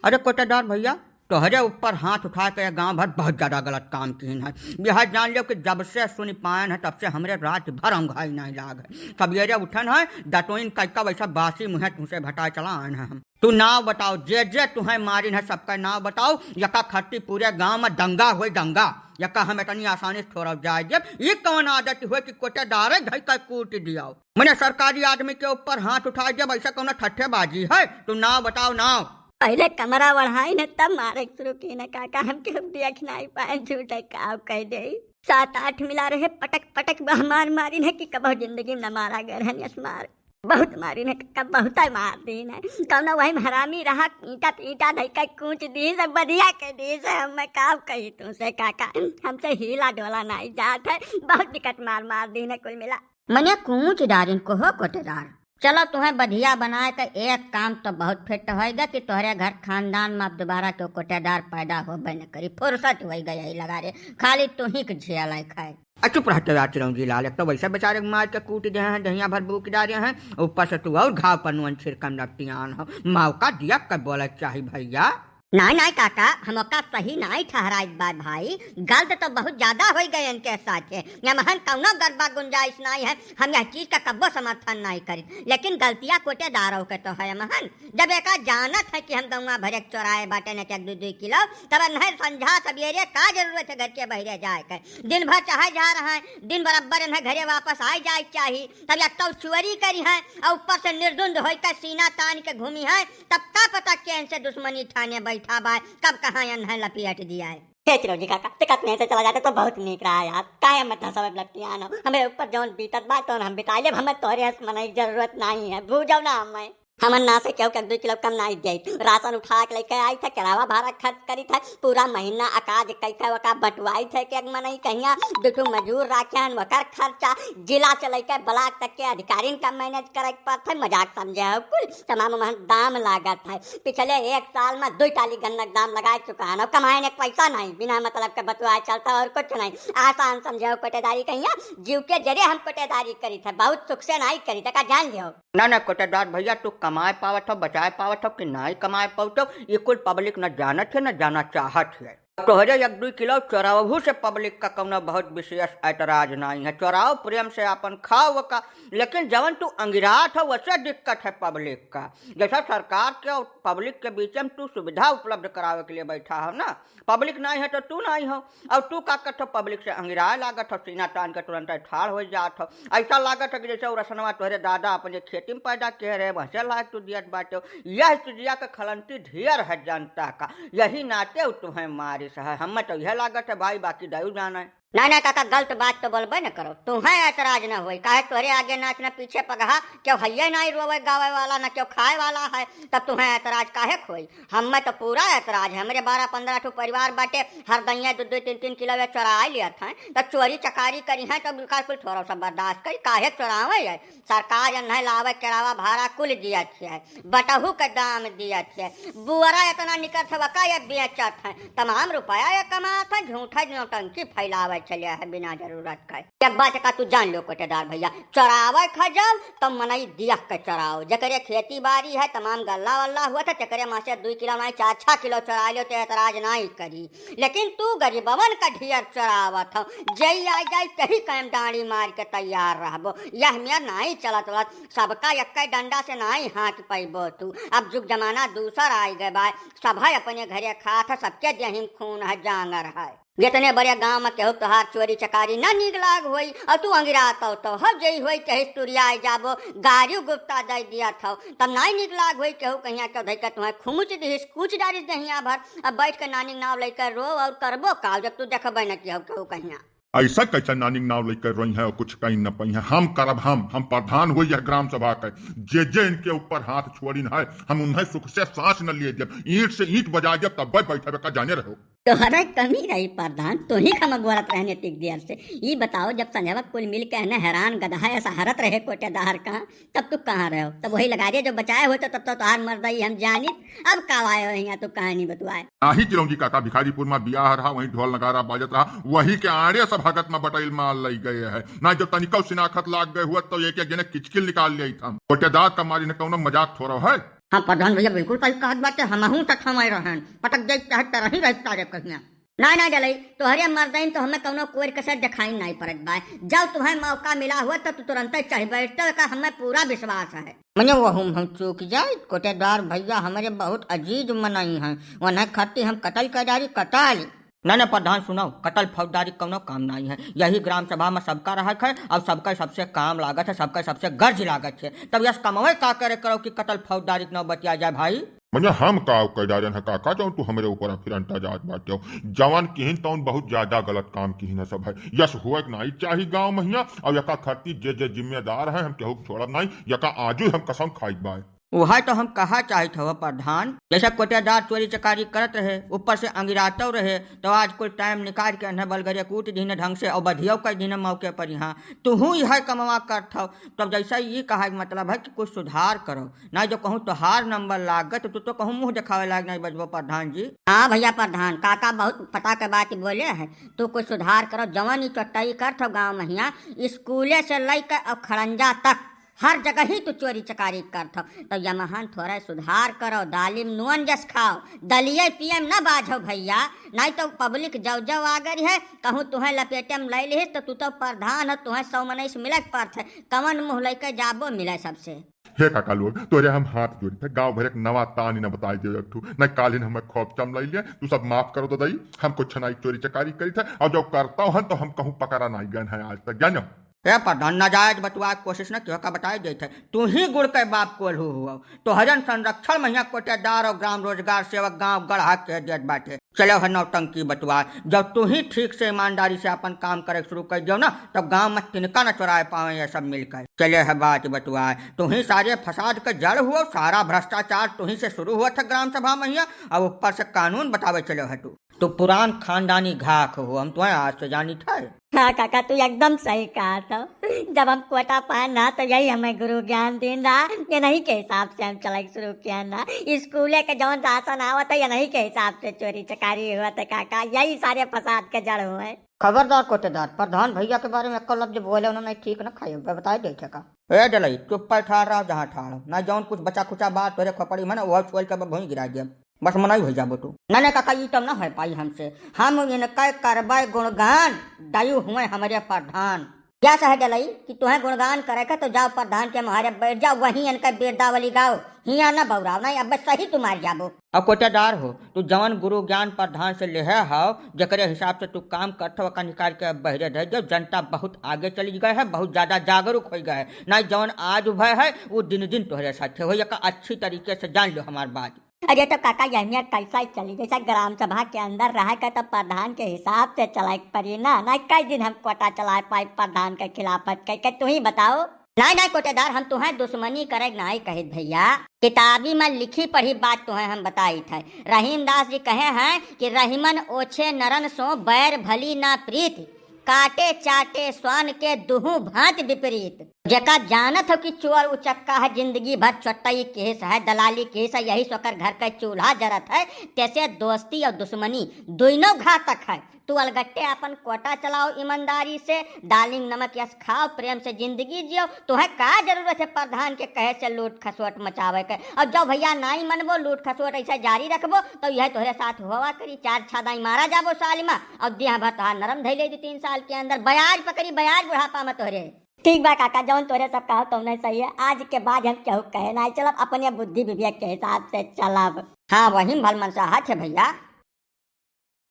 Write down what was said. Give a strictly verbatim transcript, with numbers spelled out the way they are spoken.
अरे कोटेदार भइया, तोहरे ऊपर हाथ उठाए के गाँव भर बहुत ज्यादा गलत काम किहिन है। यह जान लेव कि जब से सुनि पाएन है, तब से हमरे रात भर औंघाई नाहीं लाग है। सवेरे उठन है, दतोइन कइका वइसा बासी मुँहे तुहसे भटाए चला आएन है हम। तू नाव बताओ, जे जे तुहैं मारिन है, सबका नाव बताओ। यका खट्टी पूरे गाँव में दंगा होई, दंगा। यका हम इतनी आसानी से थोड़ा जाए देब। ई कौन आदत होई कि कोटेदारे धइ के कूट दियाओ? मने सरकारी आदमी के ऊपर हाथ उठाए देब, ऐसा कौन ठट्ठेबाजी है? तू नाव बताओ, नाव। पहिले कमरा ओढ़ाइन है, तब मारे शुरू किहिन है काका, हमके हम देख नाहीं पाएन, झूठे काव कहि देई। सात आठ मिला रहे, पटक पटक बा मार मारिन है कि कबहु जिंदगी में न मारा गए रहन यस मार। बहुत मारिन है काका, बहुत मार दीन है। कौनो वही हरामी रहा, ईंटा ईंटा धइ के कूच दीस, बधिया कहि दीस, हम मैं काव कही तुहसे काका, हमसे हीला डोला नाहीं जात है, बहुत दिक्कत मार मार दीन है कुल मिला। मने कूच डारिन को हो कोटेदार। चलो, तुहैं बधिया बनाए के एक काम तो बहुत फिट होइगा कि तोहरे घर खानदान में अब दोबारा केहू कोटेदार पैदा होबे न करी। फुर्सत होइगा यही लगा रे, खाली तुहीं के झेल है खाए। आ, चुप रह तो यार चिरौंजी लाल, एक तो वैसे बेचारे के मार के कूट दे हैं, दहिया भर बूक डारे हैं, ऊपर से तू और घाव पर नून छिड़कन रखतियान हो। मौका दिया कर बोले चाही भइया। नाहीं, नाहीं काका, हम ओका सही नाहीं ठहराइत बा भाई। गलत तो बहुत ज्यादा होइ गए इनके साथे। यमहन कौनो गरबा गुंजाइश नाहीं है, हम यह चीज का कब्बो समर्थन नाहीं करित। लेकिन गलतिया कोटेदारों के तो है यमहन। जब एका जानत है कि हम गौवा भरे के चोराए बाटे न के एक दू दू किलो, तब इन्हें संझा सवेरे का जरूरत है घर के बहरे जाए के? दिन भर चाहे जा रहा है, दिन बराबर इन्हें घरे वापस आए जाए के चाही। तब या तो चोरी करी है और ऊपर से निर्दुंद होई के सीना तान के घूमी है, तब का पता के इनसे दुश्मनी ठाने बैठा बा, कब कहाँ इन्हें लपेट दिया है। हे चिरौंजी काका, ते कतने से चला जाते तो बहुत नीक रहा यार। काहे मत धसावे लट्टियान हो? हमें ऊपर जौन बीतत बा तौन हम बिता लेब, हमें तोहरे हंस मनई के जरूरत नाहीं है, भूजो ना हमें। हमन ना से केहू के एक दू किलो कम नाहीं देइत। राशन उठा के लेके आइत है, किरावा भाड़ा खर्च करित है, पूरा महीना अकाज कइके ओका बंटवाइत है कि एक मनई कहिया दू ठो मजूर राखे हन, ओकर खर्चा, जिला से लेके ब्लॉक तक के अधिकारिन का मैनेज करे के पड़त है। मजाक समझे हो कुल, तमाम महन दाम लागत है। पिछले एक साल में दो टाली गन्ना के दाम लगा चुका है ना, कमाए ने पैसा नहीं, बिना मतलब के बतुआ चलता और कुछ नहीं। आसान समझे हो कोटेदारी कहिया, जीव के जरे हम कोटेदारी करी थे, बहुत सुख से नहीं करी थे, का जान लियो। ना ना कोटेदार भइया, तू कमाए पावत हो, बचाए पावत हो कि नहीं कमाए पावत हो, ये कुल पब्लिक न जानत है न जाना चाहत है। तोहरे एक दुई किलो चोरावहू से पब्लिक का कौनो बहुत विशेष ऐतराज नाहीं है। चोराव, प्रेम से आपन खाव का, लेकिन जवन तू अंगिरात हो, वसे दिक्कत है पब्लिक का। जैसा सरकार के और पब्लिक के बीच में तू सुविधा उपलब्ध करावे के लिए बैठा हो ना, पब्लिक नाहीं है तो तू नाहीं हो, और तू का करत हो, पब्लिक से अंगिराए लागत हो, सीना तान के तुरंत ठाड़ हो जात हो। ऐसा लागत है कि जैसे वो रसनवा तोहरे दादा अपने खेती में पैदा किए रहे, वैसे लायक तू दियत बाटे हो। यह चीजिया के खलंती ढेर है जनता का, यही नाते उ तुहैं मारिस है। हमें तो यह लागत है भाई, बाकी दयू जाना है। नहीं नहीं काका, गलत बात तो बोलबे न करो, तुहैं ऐतराज न होई, काहे तोहरे आगे नाच न पीछे पगहा, केहू हइये नहीं रोवे गावे वाला, न केहू खाए वाला है, तब तुहैं ऐतराज काहे क होई? हमें तो पूरा ऐतराज है, हमरे बारह पन्द्रह ठो परिवार बाटे, हर दइया दो दो तीन तीन किलो वे चोराए लियत हैं, तब चोरी चकारी करी हैं, तब उनका कुल थोड़ा सा बर्दाश्त करी, काहे चोरावे है? सरकार एन्है लावै केरावा भाड़ा कुल दियत है, बटहू के दाम दियत है, बुअरा एतना निकरत है, वका ये बेचत है, तमाम रुपया ये कमात है, झूठै नौटंकी फैलावै चले है बिना जरूरत के। एक बात का तू जान लो कोटेदार भइया, चोरावै खा जाओ तो मनई दियख के चोराओ, जेकरे खेती बाड़ी है, तमाम गल्ला वल्ला हुआ था, तेकरे माँ से दुई किलो नहीं चार छह किलो चोरा लो तो एतराज नहीं करी। लेकिन तू गरीबवन का ढेर चोरावत हो, जई आ जाई तही कायम डांडी मार के तैयार रहबो। यह मेर नाई चलत चलत, सबका एक्कै डंडा से नाई हाँक पइबो तू। अब जुग जमाना दूसर आइ गए बा, सभै अपने घरे खात है, सबके देही में खून है, जांगर है। जितने बड़े गांव में केहू तोहार चोरी चकारी ना नीक लाग होई, और तू अंगिरात हो तो हर जई होई कहीं तुरियाए जाबो, गारियो गुप्ता दे दिया था, तब नाई नीक लाग होई केहू कहिया के धइके तुम्हें खुमुच दिहिस, कूच डारिस दहिया भर। अब बैठ के नानी के नाव लेकर रो और करबो का, जब तू देखबे न किहो केहू कहिया। ऐसा कैसा नानी के नाव लेकर रोई है और कुछ कहीं न पई है? हम करब, हम, हम प्रधान होई यह ग्राम सभा के। जे जे इनके ऊपर हाथ छोड़िन है, हम उन्हें सुख से सांस न लिए देब, ईंट से ईंट बजा देब, तब बैठबे का जाने रहो। तोहरे कमी रही प्रधान, तोही हम अगोरत रहने तिक देर से। ई बताओ, जब संझवा कुल मिल के एने हैरान गदहा ऐसा हरत रहे कोटेदार का, तब तू कहाँ रहो? तब वही लगा दिया जो बचाए होते, तब तो तोहार मर्दई हम जानित। अब का आए हो यहाँ तू कहानी बतुआए? आही चिरौंजी काका, भिखारीपुर में बियाह रहा, वहीं ढोल नगारा बाजत रहा, वही के आड़े सब हगत में बटैल माल लई गए है। ना जो तनिको सिनाखत लाग गए हुआ तो एक एक जने किचकिल निकाल ले था। कोटेदार का मारी न कौनो मजाक थोड़ो है। हाँ प्रधान भैया, बिल्कुल सही कहत बाटे, हमहूँ सथमय रहन, पटक जाई चाहे तरही रही तारे कहिया। नाहीं, नाहीं डलई, तोहरे मर्दई में तो हमें कौनो कोर कसर देखाई नाहीं पड़त बा। जब तुम्हें मौका मिला हुआ तो तू तुरंते चढ़ बैठते का हमें पूरा विश्वास है। मने वहू में हम चूक जाई, कोटेदार भैया हमरे बहुत अजीज मनई हैं, उन्हें खातिर हम कतल कर डारी, कतल। ना ना प्रधान सुनो, कतल फौजदारी कौनो काम नाहीं है। यही ग्राम सभा में सबका रहक है, अब सबका सबसे काम लागत है, सबका सबसे गर्ज लागत है। तब यस कमवे का करे करो कि कतल फौजदारी के नौबत आ जाए भाई। मने हम का कर डारन है काका, जौन तू हमरे ऊपर फिरंटा जात बाटे हो। जवन किहिन तौन बहुत ज्यादा गलत काम किहिन है सब है। यस हुए के नाहीं चाही गाँव महिया, और यका खातिर जे जे जिम्मेदार है हम केहू के छोड़ब नाहीं, यका आजू हम कसम खाई बाय। वह तो हम कहा चाहित हव प्रधान, जैसे कोटेदार चोरी चकारी करत रहे, ऊपर से अंगिरातव रहे, तो आज कुल टाइम निकाल के अन्हे बलगरिया कूट दीन ढंग से और बधियव कर दीन मौके पर। यहाँ तुहू यह कमवा करत हव, तब जैसा ये कहा के मतलब है कि कुछ सुधार करो, ना जो कहूँ तोहार नंबर लागत तो, तो कहूँ मुँह देखावे लाग नहीं बचबो प्रधान जी। हाँ भैया प्रधान, काका बहुत पता के बात बोले है, तू कुछ सुधार करो। जवन ई चोट्टई करत हव गाँव महिया, स्कूले से लइके और खड़ंजा तक हर जगह ही तू चोरी चकारी करत हव, तो यमहन थोड़ा सुधार करो, दालिम नुअन जस खाओ, दलिये पियम न बाझो भैया, नाहीं तो पब्लिक जव जव आ गई है, कहूँ तुहें लपेटे में ले लिहिस, तो तू तो प्रधान हो, तुहें सौ मनई से मिले के पड़त है, कवन मुँह लइके जाबो मिले सबसे। हे काका लोग, तोरे हम हाथ जोड़ी थे, गाँव भर एक नवा तानी न बताई दे एक ठू, न कालिन हमें खोप चम लई लिया, तू सब माफ करो ददई, हम कुछ नाई चोरी चकारी करी थे, और जब करता हन तो हम कहूँ पकड़ा नाई गन है आज तक, जानो। ए प्रधान, नाजायज बतुआ के कोशिश न किहो, का बताए देत है, तू ही गुड़ के बाप कोल्हू हुआ। तोहरन संरक्षण महिया कोटेदार और ग्राम रोजगार सेवक गांव गढ़ा के देत बाटे। चलो है नौटंकी बतुआ, जब तू ही ठीक से ईमानदारी से अपन काम करे शुरू कर दियो ना, तब गांव में तिनका न चुराए पावे ये सब मिलकर। चले है बात बतुआ, तू ही सारे फसाद के जड़ हुआ, सारा भ्रष्टाचार तू ही से शुरू हुआ था ग्राम सभा महिया, अब ऊपर से कानून बतावे चलो है तू। तू पुरान खानदानी घाख हो, हम तुम्हें आज से जानी था। हाँ काका, तू एकदम सही कहा था। जब हम कोटा पाए ना, तो यही हमें गुरु ज्ञान दीन रहा, ये नहीं के हिसाब से हम चले शुरू किया ना। स्कूले के जौन राशन आवत है, ये नहीं के हिसाब से चोरी चकारी हुआ था काका, यही सारे फसाद के जड़ हुए। खबरदार कोटेदार, प्रधान भैया के बारे में एक लफ्ज बोले उन्होंने ठीक न खाए, बताए देखे का। ए डलई, चुप्पे ठाड़ रहो जहाँ ठाड़ हो। ना जौन कुछ बचा खुचा बात तोरे खोपड़ी में ना, वह छोल के अब भूमि गिरा दिया। बस मनई हो जाबो तू। ना ना काका, ई तो ना हो पाई हमसे। हम इनके करबे गुणगान, दयू हुए हमरे प्रधान। क्या सह डलई कि तुहें गुणगान करे के तो जाओ प्रधान के मारे बैठ जाओ, वहीं इनके बिरदावली गाओ, हियाँ ना बौराओ, नहीं अब सही तुम्हार जाबो। अब कोटेदार हो, तू जवन गुरु ज्ञान प्रधान से लेहे हव, जेकरे हिसाब से तू काम करत हव, ओका निकाल के अब बहरे धर दे। जनता बहुत आगे चली गए है, बहुत ज्यादा जागरूक हो गए है। नहीं जवन आज उभे है, वो दिन दिन तोहरे साथे होई, एका अच्छी तरीके से जान लो हमार बात। अरे तो काका, यहमिया कैसा ही चली, जैसा ग्राम सभा के अंदर रहे के तो प्रधान के हिसाब से चलाए के पड़ी ना, ना कई दिन हम कोटा चलाए पाई प्रधान के खिलाफत कह के, तू ही बताओ। नाहीं, नाहीं कोटेदार, हम तुहें दुश्मनी करे नाहीं कहित भैया। किताबी में लिखी पढ़ी बात तुहें हम बताइत है। रहीमदास जी कहे हैं कि रहीमन ओछे नरन सो बैर भली ना प्रीत, काटे चाटे स्वान के दुहु भांति विपरीत। जेका जानत हो कि चोर उचक्का है, जिंदगी भर चोट्टई केस है, दलाली केस है, यही सोकर घर का चूल्हा जरत है, तेसे दोस्ती और दुश्मनी दोनों घातक है। तू अलगट्टे अपन कोटा चलाओ ईमानदारी से, दालिम नमक यस खाओ, प्रेम से जिंदगी जियो। तुहें का जरूरत है प्रधान के कहे से लूट खसोट मचावे के? और जब भैया नाई मनबो, लूट खसोट ऐसे जारी रखबो, तो यह तोहरे साथ होवा करी, चार छादाई मारा जाबो साल में, और देह भर तोहार नरम धैले दू तीन साल के अंदर, बयाज पकड़ी बयाज बुढ़ापा में तोहरे। ठीक बा काका, जौन तोहरे सब कहो तौने सही है। आज के बाद हम केहू कहे नाई चलब, अपने बुद्धि विवेक के हिसाब से चलब। हाँ, वही में भल मनसाहत है भैया।